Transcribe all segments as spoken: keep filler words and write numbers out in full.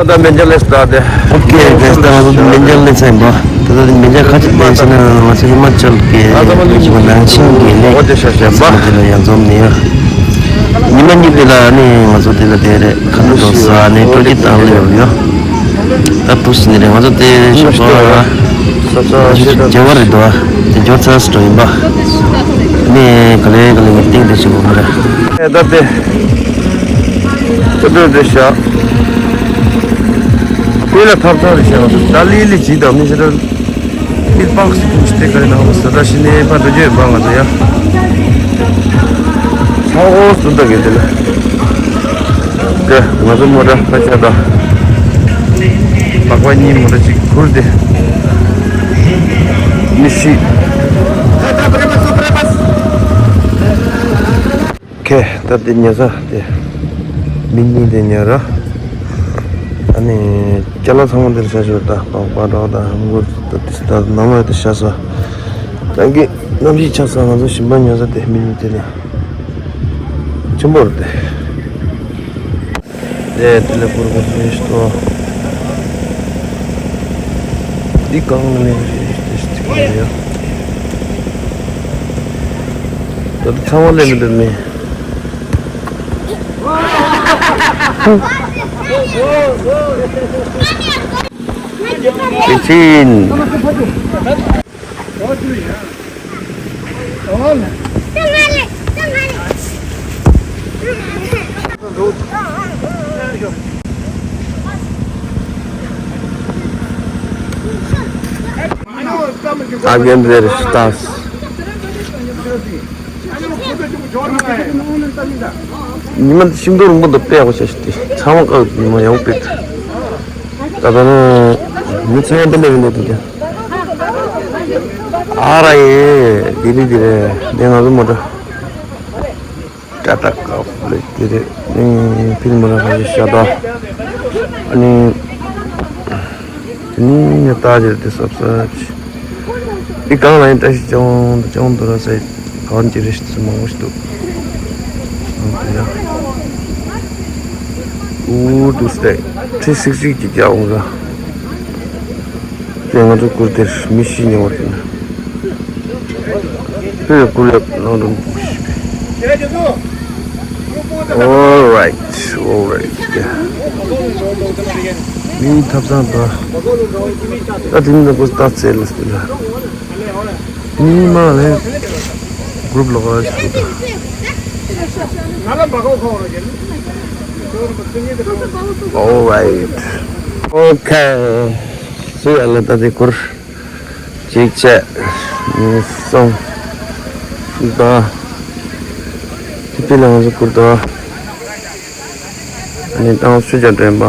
ད་མེ་འཇག་ལས་ད་དེ། ཨོ་ཀེ་གྷའི་སི། ད་ང་ཚོ་མེ་འཇག་ལས་ཚར་ཡིན་པ། ད་ལྟ་དེ་མེ་འཇག་ཁ་ཅིག་ལས་ཕྱིན་ན་ང་ཚོ་ཧི་མ་ཅལ་གྱི་ནང་ཆེན་གྱི་ལས་ཨོ་དེ་ཤ་ཤ་ཡིན་པ། ང་ཚོ་དེ་ལ་ཡར་འཛོམས་ནས་ཡ། ཉི་མ་གཉིས་དེ་ལ་ནི་ང་ཚོ་དེ་ལ་དེ་རེད། ཁ་ལག་འདྲ་ས་ནས་སྤྲོ་སྐྱིད་བཏང་ལེ་ཡོད་ཡོད། ད་འདུག་སེ་ནི་རེད། ང་ཚོ་དེ་ཞོགས་པ་ས་ཆ་ཞེ་དྲག་བརྗེ་བ་རེད་འདུག་ཨ། དེ་འབྱོར་ཚར་སོང་ཡིན་པ། ནི་ག་ལེ་ག་ལེ་གི་སྟེང་དེ་ཞིག་གོ་མ་རེད། ད་དེ། ཅི་འདྲ་འདྲ་བཞག་ཁོས་ལ་ཐབ་ཚང་རེ་བྱས་ང་ཚོ་ད་ལི་ལི་ཇི་དང་མི་ཤི་ར། མི་པགས་སུ་ཐུག་སྟེ་ག་རེ་ནང་མ་ས་ད་ཤི་ནས་ཕར་འགྲོ་རྒྱུ་ཡོད་པ་ང་ཚོ་ཡ། ཧ་གོ་སུ་ད་གེ་དེ་ལ། དེ་ང་ཚོ་མོ་ཊ་ཕ་ཆ་ད། ལག་པ་གཉིས་མོ་ཊ་གཅིག་ཁུར་ཏེ། མི་ཤི། ཁེ་ད་དེ་ཉལ་ས་དེ། མི་གཉིས་དེ་ཉལ་ར། ཨ་ནི་ཅ་ལག་ཚང་མ་འདིར་བཞག་ཞོར་ད་པགས་པ་འདྲ་བ་ད་ཧམ་གོ་ད་དེ་ད་ནང་ལ་དེ་བཞག་ས། ད་གི་གནམ་གཤིས་ཆགས་ས་ང་ཚོ་ཞིམ་པ་ཉལ་ས་དེ་མི་གཉིས་དེ་ལ། ཆེན་པོ་རེད་དེ། དེ་དེ་ལ་བོར་བོར་ནས་ཤི་ཏོ། འདི་གང་ནས་ཤི་ཏོ་ཡ། ད་ཚང་མ་ལས་མི་འདུག་མི། ཀི་ཆིན། ཨ་རྒན་རེད་ཤི་ཏ། ཉི་མ་ཤིང་སྡོང་རིང་པོ་འདུག་པས་ཡག་པོ་བྱས་ཤིག་དེ་ཚང་མ་བཀག་ཉི་མ་ཡག་པོ་པས། ད་ད་ནི་མི་ཚོ་ཡང་འདི་འདྲ་རེད་འདུག་དེ། ཨ་ར་ཡེ་དེ་རེད་དེ་རེད་དེ་ང་ཚོ་མོ་ཊ། ཀྲ་ཏ་ཀ་ལེ་དེ་རེད། ཨ་ནི་ཕིལ་མོ་ཊ་ཁ་ཤས་ཤ་ད། ཨ་ནི། དེ་ནི་ངས་ལྟ་རྒྱུ་དེ་སོབ་སོབ་ཅིག་འདི་གང་ལ་ཡིན་བཀྲ་ཤིས་ལྕང་ལྕང་དུ་ར་ཟེར་གང་ཅི་རེ་ཞིག་མང་པོ་ཞིག་འདུག་འདི་ཡ། ཨུ་ཏུ་སྟེ། ཁྲི་སིག་སིག་ཅིག་རྒྱག་འོང་ས། དེ་ང་ཚོ་གུར་དེར་མི་ཤི་ཉེ་བར་དེ་ན། ཁོས་གུར་ཡག་ནང་དུ་འདུག་ཤི་བས། All right, all right. མིའི་ཐབ་ཚང་དང་། ད་དེ་ནི་ཀོ་སྟག་རྩེ་ལ་སྟེ་ལ། མིའི་མ་ལས་གུར་ལོག་ཞིག་ད། All right. Okay. སུ་ཡ་ལ་ད་དེ་གུར། གཅིག་བྱས། གཉིས་གསུམ། ད། དེ་པི་ལ་ང་ཚོ་གུར་དང་། ཨ་ནི་ཏང་སུ་ཇ་འདྲེན་པ།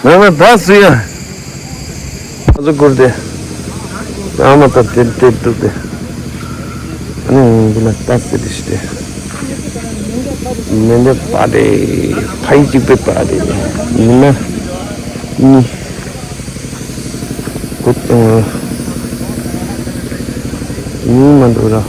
ང་ང་ད་སུ་ཡ། ང་ཚོ་གུར་དེ། ཨ་མ་ད་དེ་དེ་འདུག་དེ། ཨ་ནི་འདི་ན་ད་སེ་དེ་ཤི་དེ། མེ་འདི་པ་དེ། ཕ་ཡི་གཅིག་པའི་པ་དེ། ཉི་མ། གཉིས། གོ་ཏང་། ཉིན་མ་འདུག་ར།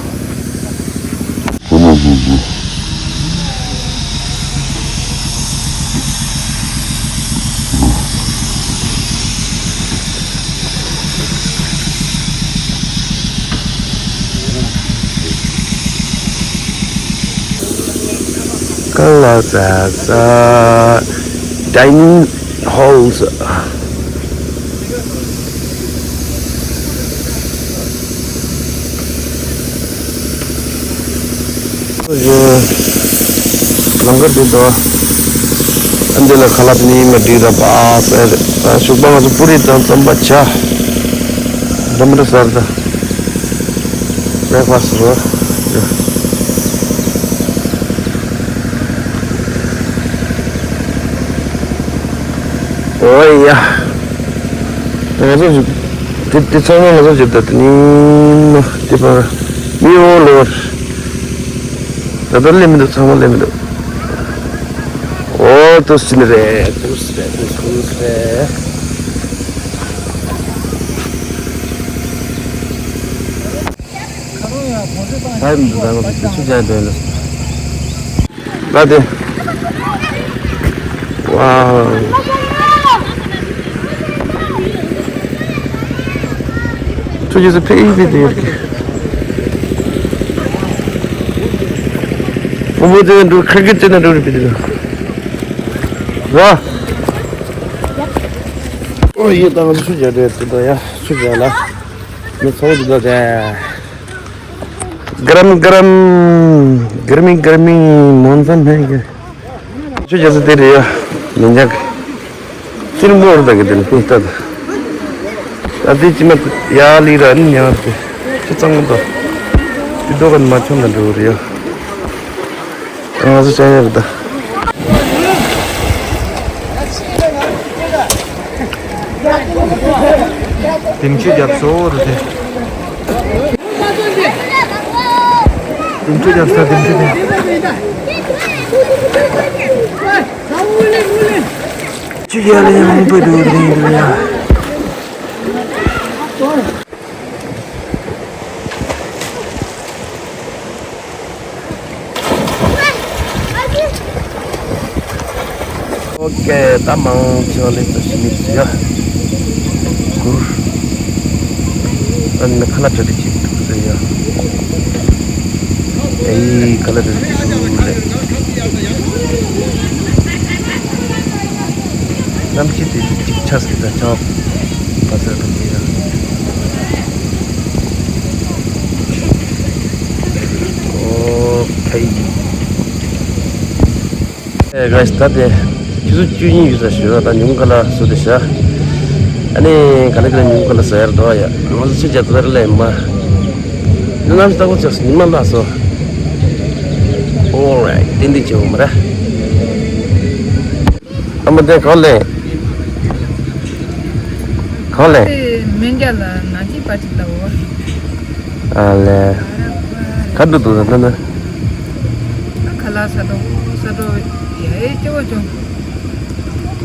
ཀ་ལ་ཙ་ཙ། Dining halls. ལམ་ཁ་དེ་དང་། ཨ་འདི་ལ་ཁ་ལག་དེ་ནི་མ་འགྲིག་ར་པ་ཟེར། ཞོགས་པ་ང་ཚོ་པུ་རི་དང་རྩམ་པ་ཇ། འདྲ་མི་འདྲ་ཟ་ར་ད། Breakfast རོ། ཨོ་ཡ། ང་ཚོ་ཞིག་དེ་དེ་ཚང་མ་ང་ཚོ་ཞིག་ད་དེ་ནི་མ་དེ་པར་མི་འོ་ལོར། ད་ལྟ་སླེབས་མི་འདུག་ཚང་མ་སླེབས་མི་འདུག་ཨོ་ཏུ་སི་ནི་རེད་ཏུ་སི་རེད་ཏུ་སི་རེད། ད་ཡིན་འདུག་ད་ང་ཚོ་དེ་ཚོ་བྱས་འདོད་ལ། ལ་དེ། ཨ། ཁྱོད་ཀྱིས་ཕེ་ཨི་ཕེ་དེ་ཡོད་ཀི། ཕུ་བོ་དེ་འགྲོ་ཁ་སྐད་ཅན་ན་འགྲོ་རེ་ཕེ་དེ་ར། ཨོ་ཡེ་ད་ང་ཚོ་ཆུ་རྒྱག་འདྲེ་དེ་ད་ཡ་ཆུ་རྒྱག་ལ། ངས་ཚོགས་འདུ་ད་དེ། गरम गरम गर्मी गर्मी मौसम है ये। ཆུ་རྒྱག་ས་དེ་རེད་ཡ། མི་འཇག་ཅིར་མོར་ད་གི་དེ་ལ་ཕུ་ད་ད། ད་དེ་ཅི་མ་ཡ་ལི་ར་ནི་ཉ་དེ་ཆུ་གཙང་མོ་ད། དེ་དོ་ག་ནི་མ་ཆོམ་ད་འགྲོ་རེད་ཡ། ང་ཚོ་ཅག་ཡོད་རེད་ད། དེ་མཆུ་རྒྱབ་སོ་རུ་དེ། དེ་མཆུ་རྒྱབ་ས་དེ་མཆུ་དེ། ཆུ་རྒྱག་ལ་ཡང་མང་པོ་འདུག་རེད་འདུག་ཡ། ཨོ་ཀེ། ད་མང་ཆེ་བ་ལེགས་པོ་ཞིག་མི་འདུག་ཡ། གུར། ཨ་ནི་ཁ་ལག་འདྲ་འདྲ་ཅིག་འདུག་ཟེར་ཡ། ཨེ་ཁ་ལག་འདྲ་འདྲ་ཅིག་འདུག་ལེ། གནམ་གཤིས་དེ་ཅིག་ཆགས་ཀྱི་ད་ཆགས་པ་ཟེར་གི་འདི་ཡ། ཨོ་ཁེ། ཨེ་ག་ད་དེ་ཆུ་ཚོད་བཅུ་གཉིས་ཡོད་ས་ཞུ་ད་ཉུང་ག་ལ་སུ་དེ་ཤ། ཨ་ནི་ག་ལ་ག་ལ་ཉུང་ག་ལ་ཟེར་དོ་ཡ། ང་ཚོ་ཆུ་རྒྱག་ཚར་ལེ་མ། ནམ་ཞིག་ལྟ་བུ་ཆགས་ཉི་མ་ལ་སོ། ཨོ་རའིཊ། ཏན་ཏན་བྱེད་འོང་མ་ར། ཨ་མ་དེ་གང་ལེ། གང་ལེ། ཨེ་མེན་རྒྱ་ལ་ན་ཅི་པ་ཅིག་ལ་འོ། ཨ་ལེ། ག་འདུག་འདུག་ད་ད། ཁ་ལག་ས་འགྲོ་ས་འགྲོ་ཡ་ཨེ་སྐྱོ་བོ་བྱུང་།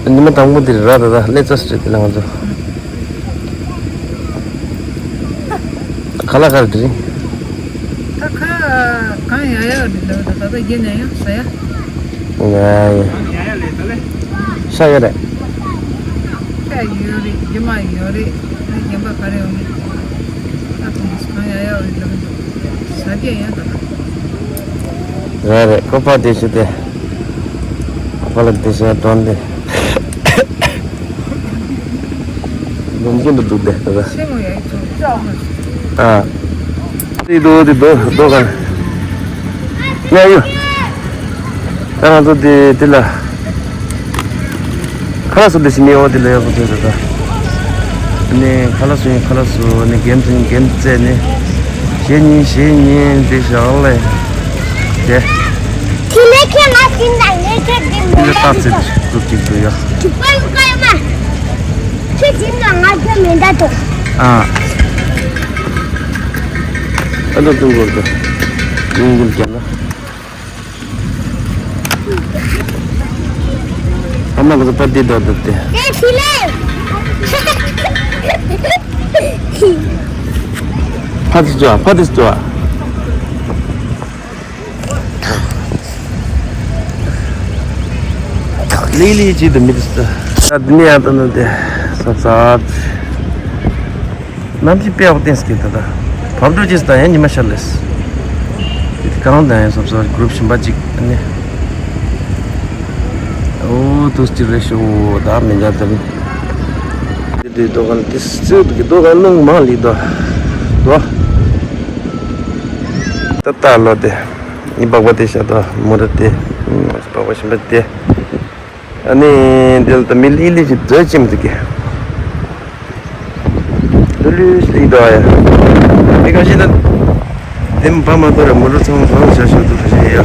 ཉི་མ་དང་པོ་འདིར་ར་ད་ད་ལེ་ཙ་སི་ཏྲེ་དེ་ལ་ང་ཚོ། ཁ་ལག་ག་རེ་དེ་རིང་། ད་ཁ་གང་ཡག་ཡག་རེད་ལབ་ད་ད་ད་རྒྱན་ནས་ཡང་ཟ་ཡ། ང་ཡ། ཤ་ཡོད་རེད། ཤ་ཡོད་རེད། རྒྱུ་མ་ཡོད་རེད། ད་རྒྱན་པ་ག་རེ་ཡོད་རེད། ད་དུང་གང་ཡག་ཡག་རེད་ལབ་ཟ་རྒྱན་ཡང་ད་ད། རེད་རེད། ཁོ་པ་དེ་ཤི་དེ། ཁོ་པ་ལ་དེ་ཤི་དྲོན་དེ། ལུང་རྒྱུན་དུ་འདུག་སྟེ་ད་ལྟ། ཨ། དེ་དོ་དེ་དོ་དོ་ག་ཡ་ཡོ། ད་ང་ཚོ་དེ་དེ་ལ། ཁ་ལག་སུ་དེ་ཞིག་ནི་འོ་དེ་ལ་ཡག་པོ་བྱས་ད་ད། ནི་ཁ་ལག་སུ་ཡིན་ཁ་ལག་སུ་ནི་རྒན་ཚོ་ཡིན་རྒན་རྩེ་ནི། ཞེ་ཉིན་ཞེ་ཉིན་དེ་ཞག་ལས། དེ། དེ་ནས་ཁྱེད་ང་ཟིན་དང་ངས་ཁྱེད་འདི་མི་འདྲ་འདི་ལྟ་ཚེ་ཐོག་ཅིག་ཏུ་ཡ། ཅིག་པ་ཡོང་ཀ་ཡོང་མ། ཁྱེད་ཟིན་དང་ང་ཁྱེད་མི་འདྲ་ཐོག་ཨ། ཨ་ནི་ཏུང་གོར་དུ་ཡིན་གྱི་ཀྱང་ན། ཨ་མ་གི་པ་ཏི་དོ་དུ་ཏེ། ཕ་ཏི་ཅོ་ཕ་ཏི་ཅོ། ལི་ལི་ཅི་དུ་མི་དུ་སྟ། ད་ནི་ཡང་ད་ནི་དེ་ས་ཚ། གནམ་གཤིས་དཔེ་ཡག་པོ་བསྟན་སྲིད་ཀྱི་ད་ལྟ། བབ་འགྲོ་ཅི་སྟ་ཡང་ཉི་མ་ཤར་ལེས། དེ་གང་དང་ཡང་སོབ་སོབ་གུ་རུབ་ཞིམ་པ་ཅིག་ཨ་ནི། ཨོ་དུས་ཅི་རེ་ཤོ་ད་མི་འདྲ་དམ། དེ་དུས་དོ་གང་དེ་སུ་དུ་གི་དོ་གང་ནང་མ་ལི་དོ། དོ། ད་ལྟ་ལོ་དེ། ནི་སྦག་སྦག་དེ་ཤ་དོ་མོ་ར་དེ། སྦག་སྦག་ཞིམ་པ་དེ། ཨ་ནི་འདི་ལ་ད་མི་ལི་ལི་ཅིག་འདོད་ཅིམ་ཟིག་གི། ལུ་ལུ་ལི་དོ་ཡ། མི་ག་ཤི་ད། དེ་མ་པ་མ་དོ་ར་མུ་རུ་ཚང་ཚང་ཤ་ཤ་དུ་ཤ་ཡ།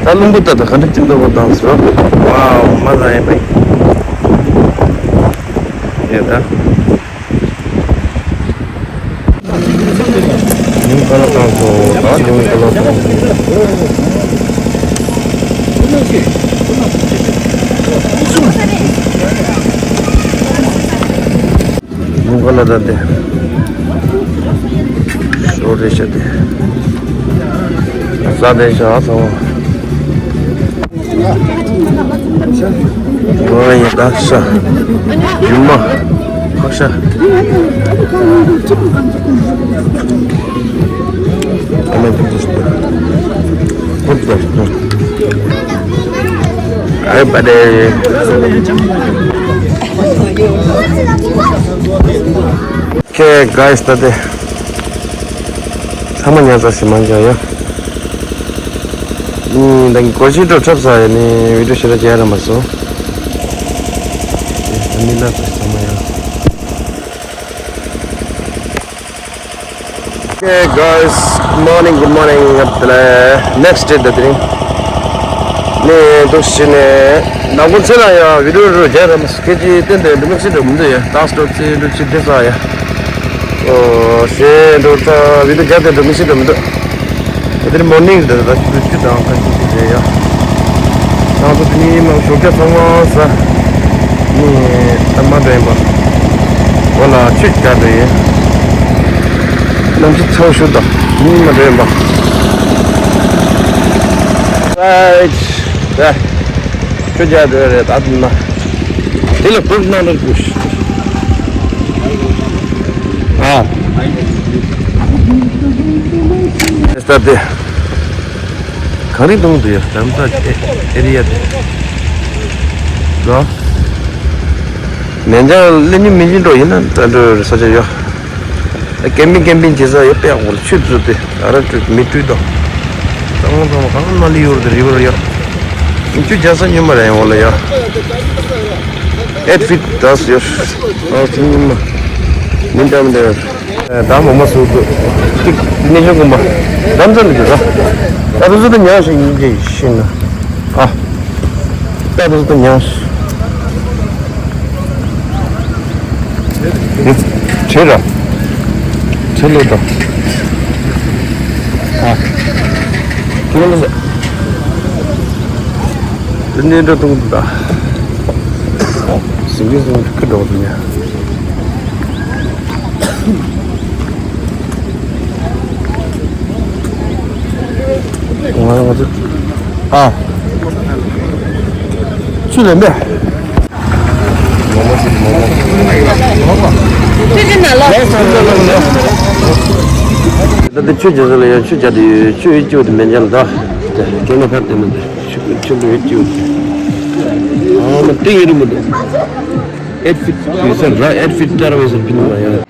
ད་ལུང་པོ་ད་ད་ག་འདྲ་ཅིམ་ད་བོ་དང་སོ། ཝའོ་མ་ལ་ཡ་པའི། ཡ་ད། ཉུང་ཀ་ལ་བཏང་སོང་། ད་ཉུང་ཀ་ལ་བཏང་སོང་། ཉུང་ཀ་ལ་ད་དེ། ཤོ་རེ་ཤ་དེ། ས་དེ་ཤ་སོང་། ང་ཡི་ད་ཤ། རྒྱུ་མ། ཕག་ཤ། ཨ་མ་ཅིག་ཅིག་ཅིག What the fuck? Everybody. Okay, guys, ད་དེ་ཚང་མ་ཉར་ཚར་ཞིག་མ་འཇོག་ཡ། ཨུམ། ད་གོ་ཤི་འགྲོ་འཁྲབ་ས་ཡ་ནི་བི་ཌིའོ་ཞེ་དྲག་རྒྱག་ར་མ་སོང་། ཨེ། ད་མི་ལ་ཚང་མ་ཡ། Okay, guys, good morning, good morning. ཡབ་དེ་ལ་next day ད་དེ་རིང་ནས་འདུག་ཕྱིན་ནས་ནང་ཁོང་ཚེ་ལ་ཡང་བི་ཌིའོ་རུ་རྒྱག་ར་མ་སོང་། སྐད་ཆ་ཏན་ཏན་འདུག་མི་ཤེས་འགྲོ་མི་འདུག་ཡ། ཏག་སི་འགྲོ་ཚེ་འགྲོ་ཕྱི་དེ་ས་ཡ། ཨོ་ཤེ་འགྲོ་ཚ་བི་ཌིའོ་རྒྱག་ཏན་འགྲོ་མི་ཤེས་འགྲོ་མི་འདུག་ད་དེ་རིང་མོར་ནིང་ད་ད་ཆུ་ཆུ་དང་ཁ་ཆུ་ཆུ་རེད་ཡ། ང་ཚོ་དེ་ནི་མང་ཤོས་ཀྱ་ཚང་མ་ཟ། ནི་ད་མ་འདྲ་ཡིན་པ། འོ་ལ་ཆུ་རྒྱག་འདྲ་ཡིན། ནམ་ཆུ་ཚ་བོ་ཞུ་ད། ནི་མ་འདྲ་ཡིན་པ། Right. ད་ཆུ་རྒྱག་འདྲ་རེད་ད་དུ་ན། དེ་ལ་ཕུག་ན་འདྲ་ཀུ་ཤ། ཨ། Start དེ། གང་རིང་གཏོང་དུ་ཡོད་དམ་ས་ཨེ་རི་ཡ་དེ། ལོ། མེ་འཇང་ལེ་ཉི་མི་ཡིན་འགྲོ་ཡིན་ན་ད་འགྲོ་ས་ཆ་ཡོད། ཀེམ་པིང་ཀེམ་པིང་བྱེད་ས་ཡོད་པའི་འོག་ལ་ཆུ་བཙུགས་ཏེ་ཨ་ར་བྲུས་མི་བྲུས་དོ། ཚང་མ་ཚང་མ་གང་ན་ལི་ཡོད་དེ་རི་བར་ཡོད། ཆུ་རྒྱག་ས་ཉུང་མ་རེད་འོག་ལ་ཡོད། ཨེཊ་ཕིཊ་དག་ཡོད། ཨ་ཚང་མ་མི་འདྲ་མི་འདྲ་ཡོད། ད་མོ་མ་སུ་དུ་ཅིག་ནི་ཆུ་གུམ་པ་འདམ་ཚ་ལི་དུ་ད་ད་དུ་སུ་དུ་ཉག་ཤིག་ཡིན་གྱི་ཤིན་ན། ཨ། ད་དུ་སུ་དུ་ཉག་ཤིག་ཡི་ཁྲི་ར་ཁྲི་ལི་དུ། ཨ། ཁྲི་ལི་དུ་ནི་འདྲ་དུ་ད་སིང་གི་སིང་ཁི་འགྲོ་དུ་ཉ། ང་ང་ཚོ་ཨ། ཆུ་ལེན་པས། ད་ལྟ་ཆུ་རྒྱག་ས་ལ་ཡང་ཆུ་རྒྱག་དུས་ཆུ་ཡོད་ཅིག་དེ་མེད་ཀྱང་ད། ཁྱོད་ན་ཕར་བལྟས་ན་ཆུ་ཆུ་ལོ་ཡོད་ཅིག་ཨ་མ་ཏིང་ཡོད་རེད་མི་འདུག་ཨེཊ་ཕིཊ་ཡོད་ས་ར་ཨེཊ་ཕིཊ་ལྟར་བས་ཟེར་ཕིན་མ་ཡ།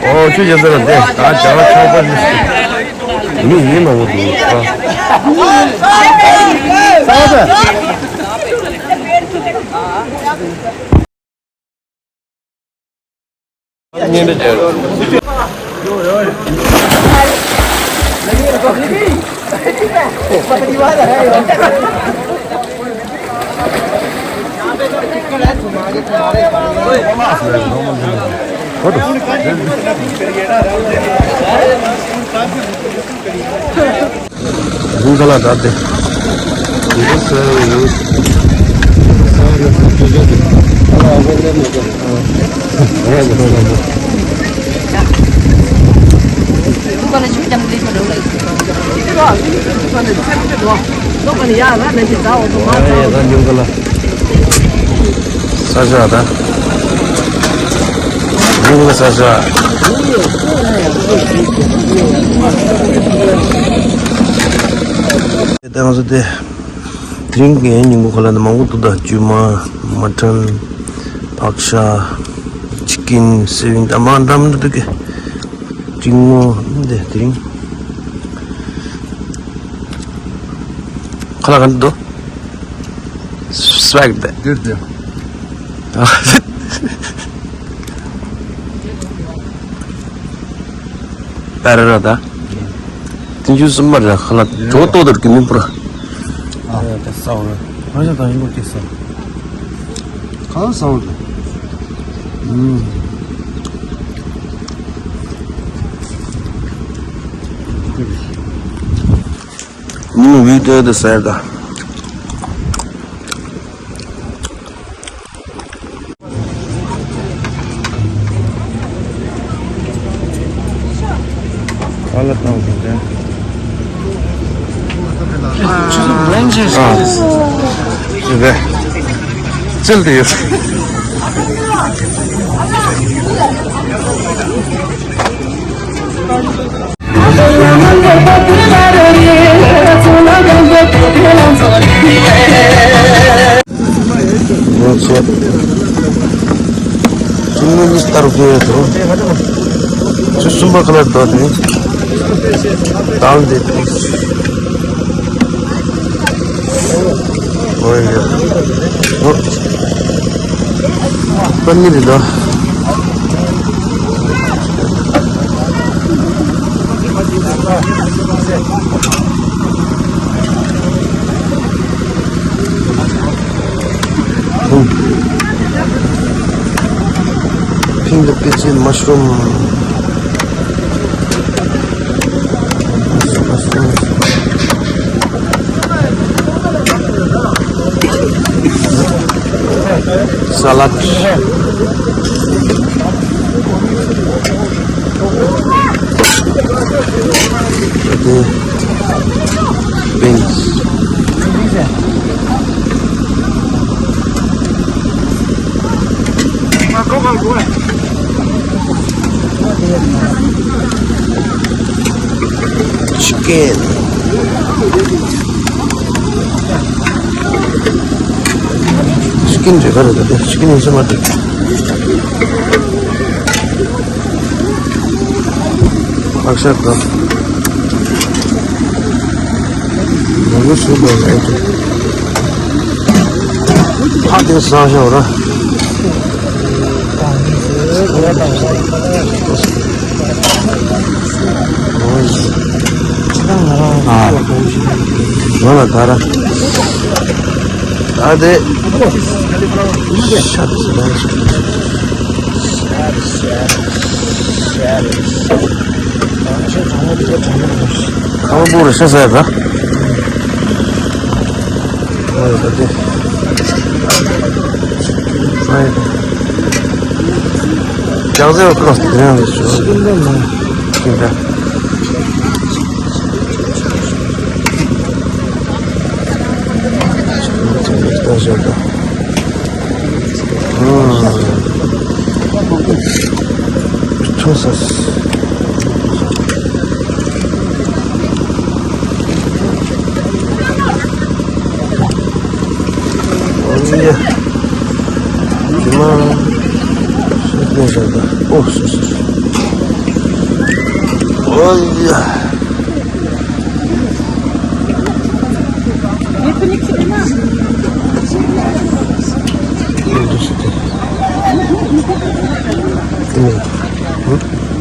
ཨོ་ཆུ་རྒྱག་ས་ལ་འདི་ད་བྱ་བ་ཆགས་པ་མི་ཡིན་མ་འོ་འདུག་ཨ། ལུང་ག་ལ་ད་དེ། ལུང་ག་ས་ཡོད། ས་ཡོད་ས་ཡོད་ས་ཡོད། ཨ་ཨ་ཨ་ཨ། ལུང་ག་ལ་ཆུ་རྒྱམ་ལི་ཁོ་རེ་ལ་ཡོད། ལུང་ག་ལ་ཡ་ར་ནན་གྱི་ད་འོ་དོ་མ་ད་འོ་དོ། ལུང་ག་ལ། ས་ཆ་ད། ཡིན་ས་ཆ། དེ་ང་ཚོ་དེ་དེ་རིང་གི་ཉིན་གུང་ཁ་ལ་ནི་མང་པོ་འདུག་ད་རྒྱུ་མ་མ་ཊན་ཕག་ཤ་ཅི་ཀིན་སེ་བིང་ད་མ་འདྲ་མི་འདུག་གི་ཅིང་མོ་འདི་དེ་རིང་། ཁ་ལག་ག་འདུག་སྦག་དེ། འདིར་འདིར། པ་ར་ར་ད། དེ་ཆུ་གསུམ་པ་ར་ཁ་ལག་ཇོ་ཏོ་དར་གི་མི་པུར། ཨ། དེ་ས་འོ་ར། ང་ཞག་དང་ཡིན་པོ་དེ་ས། གང་ས་འོ་ར། ཨུམ། ཉིན་མོ་བི་ཏོ་དེ་ཟེར་ད། ཨ་ལ་བཏང་དགོས་རེད། ཨ། ཅི་རེད། ཅིལ་དུ་ཡོད། ཡོད་ཚད། ཅུང་ངུ་ལྟར་དགོས་དོ། ཆུ་གསུམ་པ་ཁ་ལག་དོ་དེ། དང་དེ་དེ། ཨོ་ཡ། ཨོ། པ་ནི་རེད་དོ། Pink the peas and mushroom. Salad. Okay. Beans. Chicken. Chicken རེད་ག་རེད་ད། Chicken ཡིན་ས་མ་རེད། ཨ་ཤ་ཀ། ལོ་ལོ་སུ་ལ་ལས་ཏེ། ཕ་དེ་ས་ཤ་ར། ང་ལ་ད་ར། ད་དེ། ཤ་དེ་ས་ཤ། ཁ་བ་པུ་རུ་ཤ་ཟ་ཡ་ད། ཨོ་ཡ་ད་དེ། ཨོ་ཡ། རྒྱག་རྫས་ཁོ་དེ་རང་རེད་ཤོ། ཤིང་འདྲ་མ། ཤིང་འདྲ། ཤིང་འདྲ་ཤོ་ད། ཨང་། ཁྲོ་ས། ཨོ་ཡ། ཇི་མ། ཤིན་ཏུ་ཞིམ་པ། ཨོ་སུ་སུ་སུ། ཨོ་ཡ། ཨུ།